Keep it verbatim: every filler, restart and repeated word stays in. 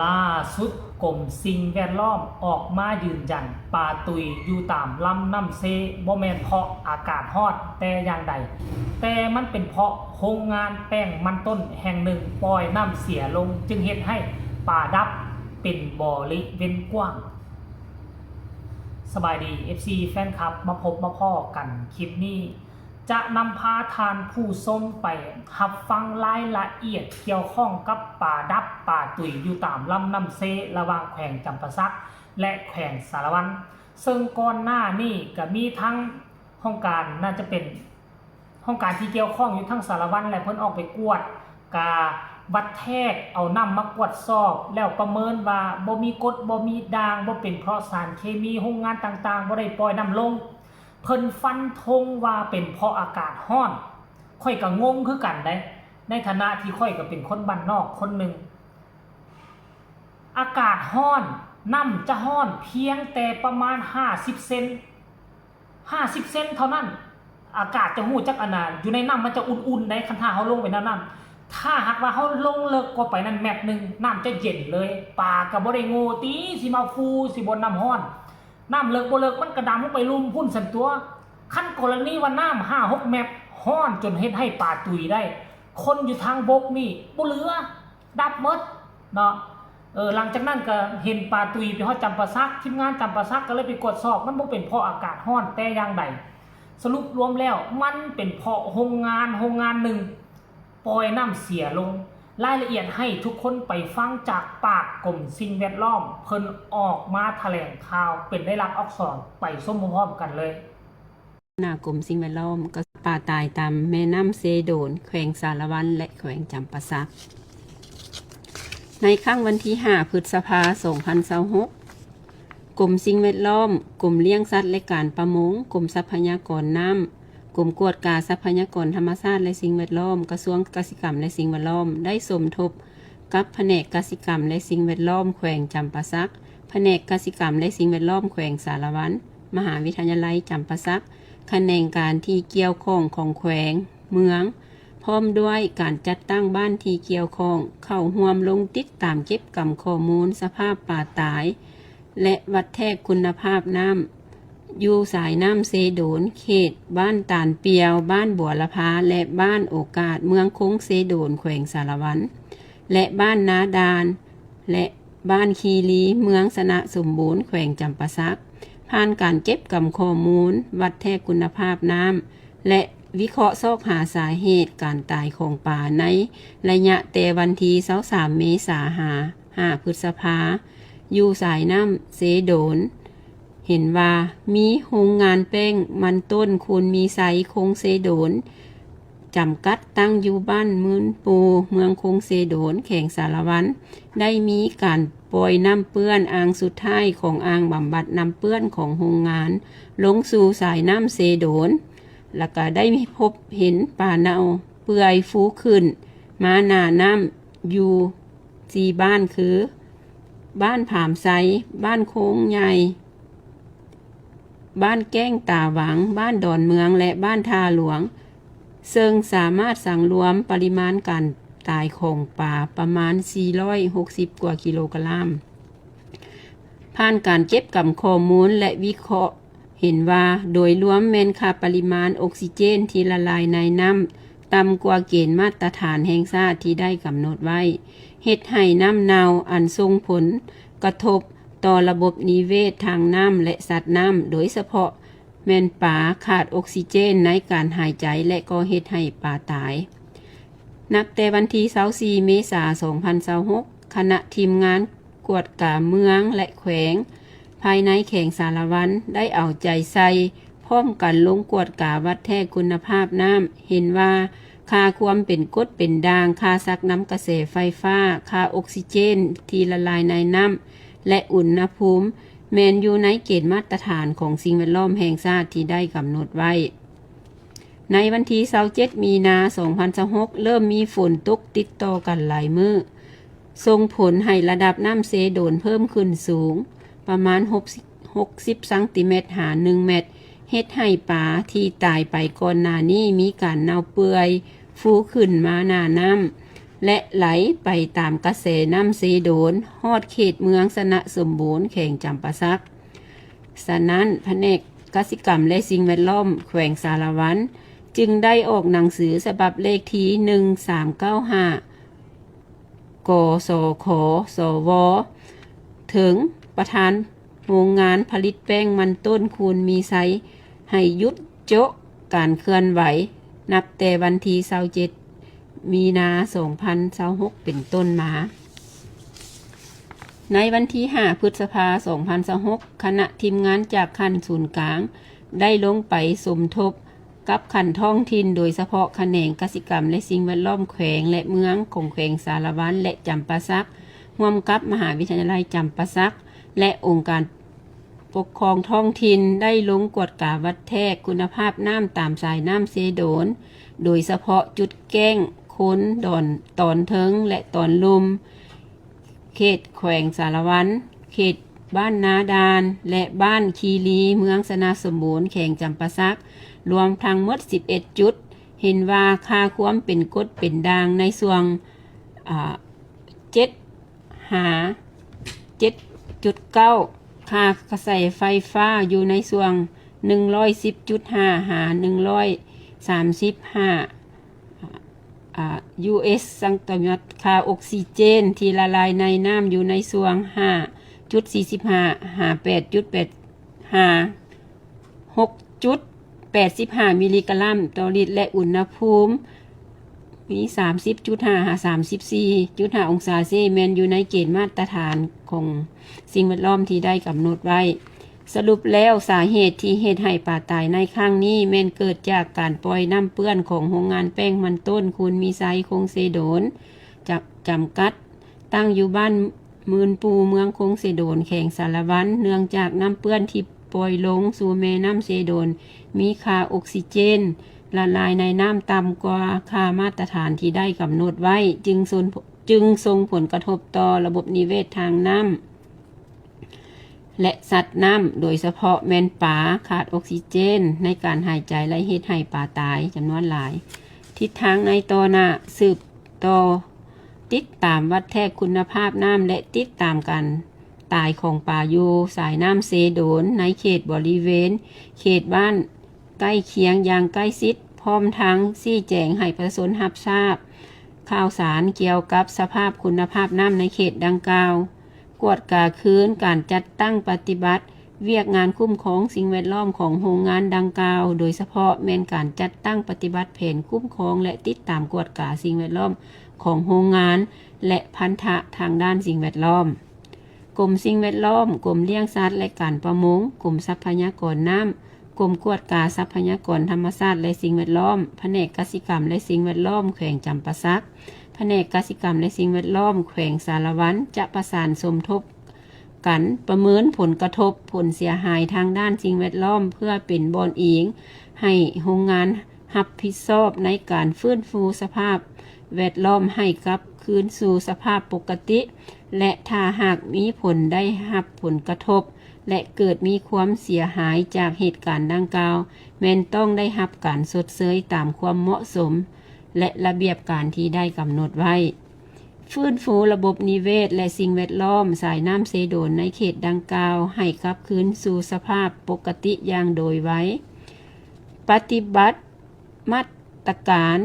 ล่าสุดกรมสิ่งแวดล้อมออกมายืนยัน ปลาตุยอยู่ตามลำน้ำเซ บ่แม่นเพราะอากาศร้อนแต่อย่างใด แต่มันเป็นเพราะโรงงานแป้งมันต้นแห่งหนึ่งปล่อยน้ำเสียลง จึงเฮ็ดให้ปลาดับเป็นบริเวณกว้าง สบายดี เอฟซี แฟนคลับ มาพบมาพ้อกันคลิปนี้ จะนำพาท่านผู้ชมไปรับฟังรายละเอียดเกี่ยวข้องกับปลาดับปลาตุยอยู่ตามลำน้ำเซ ระหว่างแขวงจำปาสักและแขวงสารวัน ซึ่งก่อนหน้านี้ก็มีทั้งห้องการ น่าจะเป็นห้องการที่เกี่ยวข้องอยู่ทั้งสารวัน และเพิ่นออกไปกวดกาวัดแทกเอาน้ำมากวดสอบ แล้วประเมินว่าบ่มีกรดบ่มีด่าง บ่เป็นเพราะสารเคมี โรงงานต่างๆบ่ได้ปล่อยน้ำลง เพิ่นฟันธงว่าเป็นเพราะอากาศร้อน ข้อยก็งงคือกันเด้ ในฐานะที่ข้อยก็เป็นคนบ้านนอกคนหนึ่ง อากาศร้อน น้ำจะร้อนเพียงแต่ประมาณห้าสิบเซน ห้าสิบเซนเท่านั้น อากาศจะฮู้จักอันน่ะ อยู่ในน้ำมันจะอุ่นๆเด้ คันถ้าเฮาลงไปในน้ำ ถ้าหากว่าเฮาลงเลิกกว่าไปนั้นแมตรหนึ่ง น้ำจะเย็นเลย ปลาก็บ่ได้โง่ติ สิมาฟูสิบ่น้ำร้อน น้ำเลิกบ่เลิกมันก็ดำลงไปลุ่มพุ้นซั้นตั่ว คันกรณีว่าน้ำห้าหกแมตร ร้อนจนเฮ็ดให้ปลาตุยได้ คนอยู่ทางบกนี่บ่เหลือ ดับหมดเนาะ เออ หลังจากนั้นก็เห็นปลาตุยไปฮอดจำปาสัก ทีมงานจำปาสักก็เลยไปกวดสอบ มันบ่เป็นเพราะอากาศร้อนแต่อย่างใด สรุปรวมแล้วมันเป็นเพราะโรงงานโรงงานหนึ่งปล่อยน้ำเสียลง รายละเอียดให้ทุกคนไปฟังจากปากกรมสิ่งแวดล้อม เพิ่นออกมาแถลงข่าวเป็นลายลักษณ์อักษร ไปชมพร้อมๆกันเลย หน้ากรมสิ่งแวดล้อมก็ปลาตายตามแม่น้ำเซโดน แขวงสารวัน และแขวงจำปาสัก ในค่ำวันที่ห้าพฤษภาสองพันยี่สิบหก กรมสิ่งแวดล้อม กรมเลี้ยงสัตว์และการประมง กรมทรัพยากรน้ำ กรมกวดกาทรัพยากรธรรมชาติและสิ่งแวดล้อม กระทรวงกสิกรรมและสิ่งแวดล้อม ได้สมทบกับแผนกกสิกรรมและสิ่งแวดล้อมแขวงจำปาสัก แผนกกสิกรรมและสิ่งแวดล้อมแขวงสารวัน มหาวิทยาลัยจำปาสัก ขแหนงการที่เกี่ยวข้องของแขวง เมือง พร้อมด้วยการจัดตั้งบ้านที่เกี่ยวข้อง เข้าร่วมลงติดตามเก็บกำข้อมูลสภาพปลาตาย และวัดแทกคุณภาพน้ำ อยู่สายน้ำเซโดน เขตบ้านตาลเปียว บ้านบัวละพา และบ้านโอกาส เมืองคงเซโดน แขวงสารวัน และบ้านนาดาน และบ้านคีรี เมืองชนะสมบูรณ์ แขวงจำปาสัก ผ่านการเก็บกำข้อมูล วัดแทกคุณภาพน้ำ และวิเคราะห์ซอกหาสาเหตุการตายของปลาในระยะแต่วันที่ยี่สิบสามเมษาหาห้าพฤษภา อยู่สายน้ำเซโดน เห็นว่ามีโรงงานแป้งมันต้นคูณมีไซคงเซโดน จำกัดตั้งอยู่บ้านมื่นปู เมืองคงเซโดน แขวงสารวัน ได้มีการปล่อยน้ำเปื้อนอ่างสุดท้ายของอ่างบำบัดน้ำเปื้อนของโรงงาน ลงสู่สายน้ำเซโดน แล้วก็ได้พบเห็นปลาเน่าเปื่อยฟูขึ้นมาหน้าน้ำอยู่สี่บ้านคือ บ้านผามไซ บ้านโค้งใหญ่ บ้านแก้งตาหวัง บ้านดอนเมือง และบ้านท่าหลวง ซึ่งสามารถสังรวมปริมาณการตายของปลาประมาณสี่ร้อยหกสิบกว่ากิโลกรัม ผ่านการเก็บกำข้อมูลและวิเคราะห์เห็นว่าโดยรวมแม่นค่าปริมาณออกซิเจนที่ละลายในน้ำต่ำกว่าเกณฑ์มาตรฐานแห่งชาติที่ได้กำหนดไว้ เฮ็ดให้น้ำเน่าอันส่งผลกระทบต่อระบบนิเวศทางน้ำและสัตว์น้ำ โดยเฉพาะแม่นปลาขาดออกซิเจนในการหายใจ และก็เฮ็ดให้ปลาตาย นับแต่วันที่ยี่สิบสี่เมษาสองพันยี่สิบหก คณะทีมงานกวดกาเมืองและแขวง ภายในแขวงสารวันได้เอาใจใส่พร้อมกันลงกวดกาวัดแทกคุณภาพน้ำ เห็นว่าค่าความเป็นกรดเป็นด่าง ค่าซักน้ำกระแสไฟฟ้า ค่าออกซิเจนที่ละลายในน้ำ และอุณหภูมิ แม่นอยู่ในเกณฑ์มาตรฐานของสิ่งแวดล้อมแห่งชาติที่ได้กำหนดไว้ ในวันที่ยี่สิบเจ็ดมีนาสองพันยี่สิบหก เริ่มมีฝนตกติดต่อกันหลายมื้อ ส่งผลให้ระดับน้ำเซโดนเพิ่มขึ้นสูง ประมาณหกสิบ หกสิบเซนติเมตรหาหนึ่งเมตร เฮ็ดให้ปลาที่ตายไปก่อนหน้านี้มีการเน่าเปื่อย ฟูขึ้นมาหน้าน้ และไหลไปตามกระแสน้ำเซโดน ฮอดเขตเมืองชนะสมบูรณ์ แขวงจำปาสัก ฉะนั้น พแนกกสิกรรมและสิ่งแวดล้อมแขวงสารวัน จึงได้ออกหนังสือฉบับเลขที่ หนึ่งสามเก้าห้า กสข สว ถึงประธานโรงงานผลิตแป้งมันต้น คูณมีชัย ให้หยุดโจะการเคลื่อนไหว นับแต่วันที่ ยี่สิบเจ็ด มีนา สองพันยี่สิบหก เป็นต้นมา ในวันที่ ห้า พฤษภา สองพันยี่สิบหก คณะทีมงานจากขั้นศูนย์กลาง ได้ลงไปสมทบกับขั้นท้องถิ่น โดยเฉพาะขแนงกสิกรรมและสิ่งแวดล้อมแขวงและเมืองของแขวงสารวันและจำปาสัก ร่วมกับมหาวิทยาลัยจำปาสัก และองค์การปกครองท้องถิ่น ได้ลงกวดกาวัดแทกคุณภาพน้ำตามสายน้ำเซโดน โดยเฉพาะจุดแก้งคนดอนตอนเทิงและตอนลุ่ม เขตแขวงสารวัน เขตบ้านนาดาน และบ้านคีรี เมืองชนะสมบูรณ์ แขวงจำปาสัก รวมทั้งหมด สิบเอ็ด จุด เห็นว่าค่าความเป็นกรดเป็นด่างในช่วง อ่า เจ็ด หา เจ็ดจุดเก้า ค่ากระแสไฟฟ้าอยู่ในช่วง หนึ่งร้อยสิบจุดห้า หา หนึ่งร้อยสามสิบห้า อ่า ยูเอส สังตวรรษ ค่าออกซิเจนที่ละลายในน้ำอยู่ในช่วง ห้าจุดสี่สิบห้า หา แปดจุดแปด หา หกจุดแปดสิบห้า มิลลิกรัมต่อลิตร และอุณหภูมิ มี สามสิบจุดห้า หา สามสิบสี่จุดห้า องศาเซลเซียส แม่นอยู่ในเกณฑ์มาตรฐานของสิ่งแวดล้อมที่ได้กำหนดไว้ สรุปแล้วสาเหตุที่เฮ็ดให้ปลาตายในครั้งนี้ แม่นเกิดจากการปล่อยน้ำเปื้อนของโรงงานแป้งมันต้น คูณมีชัย คงเซโดน จำ จำกัด ตั้งอยู่บ้านหมื่นปู่ เมืองคงเซโดน แขวงสารวัน เนื่องจากน้ำเปื้อนที่ปล่อยลงสู่แม่น้ำเซโดน มีค่าออกซิเจนละลายในน้ำต่ำกว่าค่ามาตรฐานที่ได้กำหนดไว้ จึงส่ง จึงส่งผลกระทบต่อระบบนิเวศทางน้ำ และสัตว์น้ำ โดยเฉพาะแม่นปลา ขาดออกซิเจนในการหายใจ และเฮ็ดให้ปลาตายจำนวนหลาย ทิศทางในต่อหน้า สืบต่อติดตามวัดแทกคุณภาพน้ำ และติดตามการตายของปลาอยู่สายน้ำเซโดน ในเขตบริเวณ เขตบ้านใกล้เคียงอย่างใกล้ชิด พร้อมทั้งชี้แจงให้ประชาชนรับทราบข่าวสารเกี่ยวกับสภาพคุณภาพน้ำในเขตดังกล่าว กวดกาคืนการจัดตั้งปฏิบัติเวียกงานคุ้มครองสิ่งแวดล้อมของโรงงานดังกล่าว โดยเฉพาะแม่นการจัดตั้งปฏิบัติแผนคุ้มครองและติดตามกวดกาสิ่งแวดล้อมของโรงงาน และพันธะทางด้านสิ่งแวดล้อม กรมสิ่งแวดล้อม กรมเลี้ยงสัตว์และการประมง กรมทรัพยากรน้ำ กรมกวดกาทรัพยากรธรรมชาติและสิ่งแวดล้อม พแนกกสิกรรมและสิ่งแวดล้อมแขวงจำปาสัก พแนกกสิกรรมและสิ่งแวดล้อมแขวงสารวัน จะประสานสมทบกันประเมินผลกระทบผลเสียหายทางด้านสิ่งแวดล้อม เพื่อเป็นบ่อนอิงให้โรงงานรับผิดชอบในการฟื้นฟูสภาพแวดล้อมให้กลับคืนสู่สภาพปกติ และถ้าหากมีผลได้รับผลกระทบ และเกิดมีความเสียหายจากเหตุการณ์ดังกล่าว แม่นต้องได้รับการชดเชยตามความเหมาะสม และระเบียบการที่ได้กำหนดไว้ ฟื้นฟูระบบนิเวศและสิ่งแวดล้อมสายน้ำเซโดนในเขตดังกล่าวให้กลับคืนสู่สภาพปกติอย่างโดยไว ปฏิบัติมาตรการ